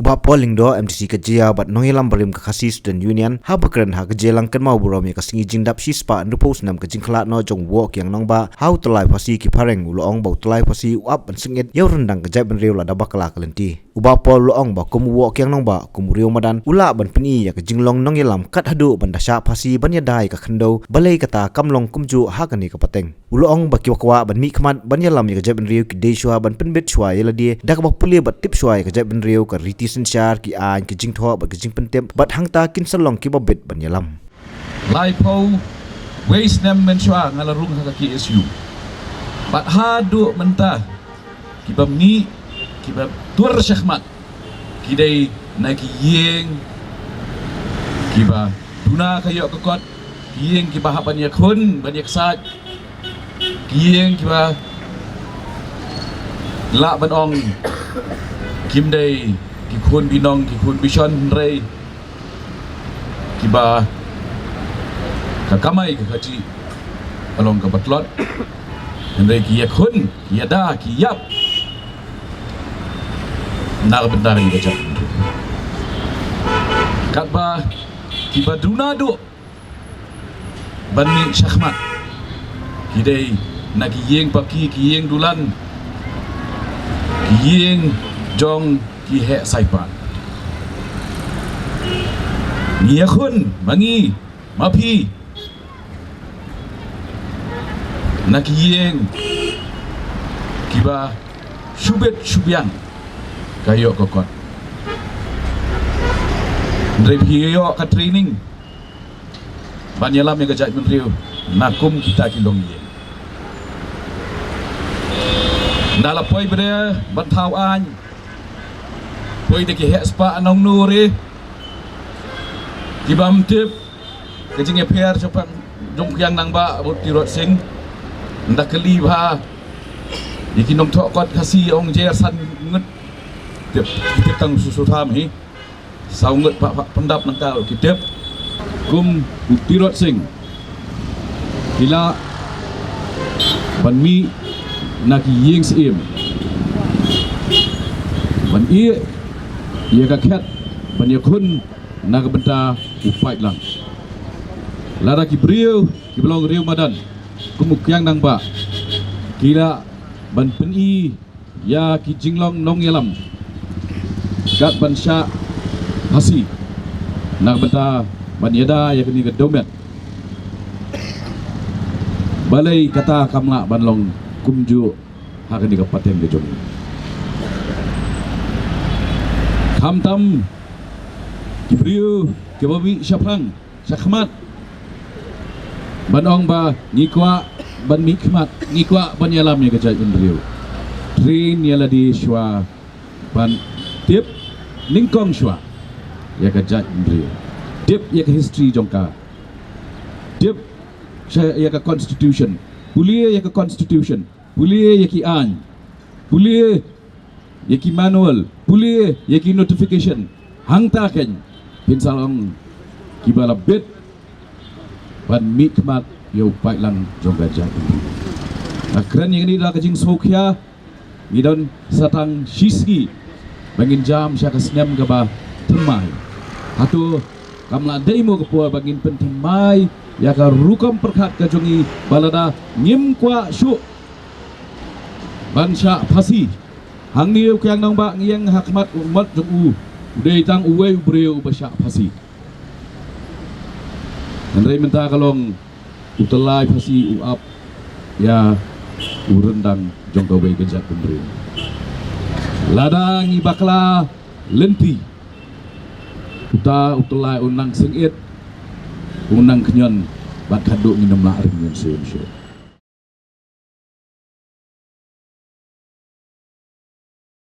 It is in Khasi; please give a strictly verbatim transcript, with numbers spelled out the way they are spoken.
Bah Paul Lyngdoh, M D C ka jia bad nongïalam barim ka Khasi Student Union, haba kren ha ka jingïalang kynmaw burom ïa ka sngi jingdap shispah hynriewphew snem ka jingkhlad noh jong u Woh Kiang Nangbah ha u tyllai phasi ki phareng, u la ong ba u tyllai phasi u ap ban sngewbha ïa u ryndang ka jaitbynriew lada bakla ka lynti. U Bah Paul u la ong ba kum u Woh Kiang Nangbah, kum u riewmadan, u lah ban pyni ïa ka jinglong nongïalam kat haduh ban da shah phasi ban ïada ïa ka khyndew, balei kata kam long kumjuh ha kane ka pateng. U la ong ba kiba kwah ban mihkhmat ban ïalam ïa ka jaitbynriew ki dei shuwa ban pynbit shuwa ïa lade da kaba pule bad tip shuwa ïa ka jaitbynriew, ka riti synshar, ki aiñ, ki jingthoh bad ki jingpyntip, bad hangta kin sa long kiba bit ban ïalam. Laiphew wei snem mynshuwa nga la rung ha ka K S U. Bad haduh mynta kiba mih, kiba tur shakhmat, ki dei na ki ïing kiba duna ka ïoh ka kot, ki ïing kiba hap ban ïakhun ban ïaksaid, ki ïing kiba lah ban ong kim dei ki khun binong, ki khun bishon, hynrei kiba ka kamai ka kajih ka long kaba tlot, hynrei ki ïakhun, ki ïada, ki ïap na ka bynta ka jait. Katba kiba duna duh ban mih shakhmat, ki dei na ki ïing paki, ki ïing dulan, ki ïing jong ki heh saipan. Ngi ïakhun ma ngi ma phi na ki ïing kiba shu bit shu biang ka ïoh ka kot. Hynrei phi ïoh ka training ban ïalam ïa ka jaitbynriew na kum kita ki longïing. Nda la poi bria ban thaw aiñ, poi da ki heh spah nongno re, ki bym tip ka jingïapher shaphang jong u Kiang Nangbah bad u Tirot Sing. Nda kylli bha ïa ki nongthoh kot Khasi, ong jer san ngut. Tip, tip tang su su tham hi. Saw ngut pha, pha pyndap nangta ki tip. Kum u Tirot Sing, ki lah ban mih na ki ïing syiem ban ïeh ïa ka khet ban ïakhun na ka bynta u paidlang. Lada ki briew kiba long riewmadan kum u Kiang Nangbah, ki lah ban pyni ïa ki jinglong nongïalam kat ban shah phasi na ka bynta ban ïada ïa kane ka dewmet. Balei kata kam lah ban long kumjuh ha kane ka pateng ka jong ngi? Khamtam ki briew kiba mih shaphrang shakhmat ban ong ba ngi kwah ban mihkhmat, ngi kwah ban ïalam ïa ka jaitbynriew. Train ïa lade shuwa ban tip nyngkong shuwa ïa ka jaitbynriew. Tip ïa ka history jong ka. Tip sha ïa ka constitution. Pule ïa ka constitution. Pule ïa ki aiñ. Pule ïa ki manual, pule ïa ki notification. Hangta keiñ phin sa long kiba la bit ban mihkhmat ïa u paidlang jong ka jaitbynriew. Nga kren ïa kane da ka jingsngewkhia, ngi don sa tang shisngi ba ngin jam sha ka snem kaba thymmai. Hato kam lah dei mo ka por ba ngin pynthymmai ïa ka rukom pyrkhat ka jong ngi ba lada ngim kwah shuh ban shah phasi? Hangne u Kiang Nangbah ngi ïeng ha khmat u mot jong u, u dei tang uwei u briew uba shah phasi. Hynrei mynta ka long u tyllai phasi u ap ïa u ryndang jong kawei ka jaitbynriew. Lada ngi bakla lynti, uta u tyllai un nang sngewit, un nang khñiot, bad khadduh ngin ym lah ring ïa u shuh shuh.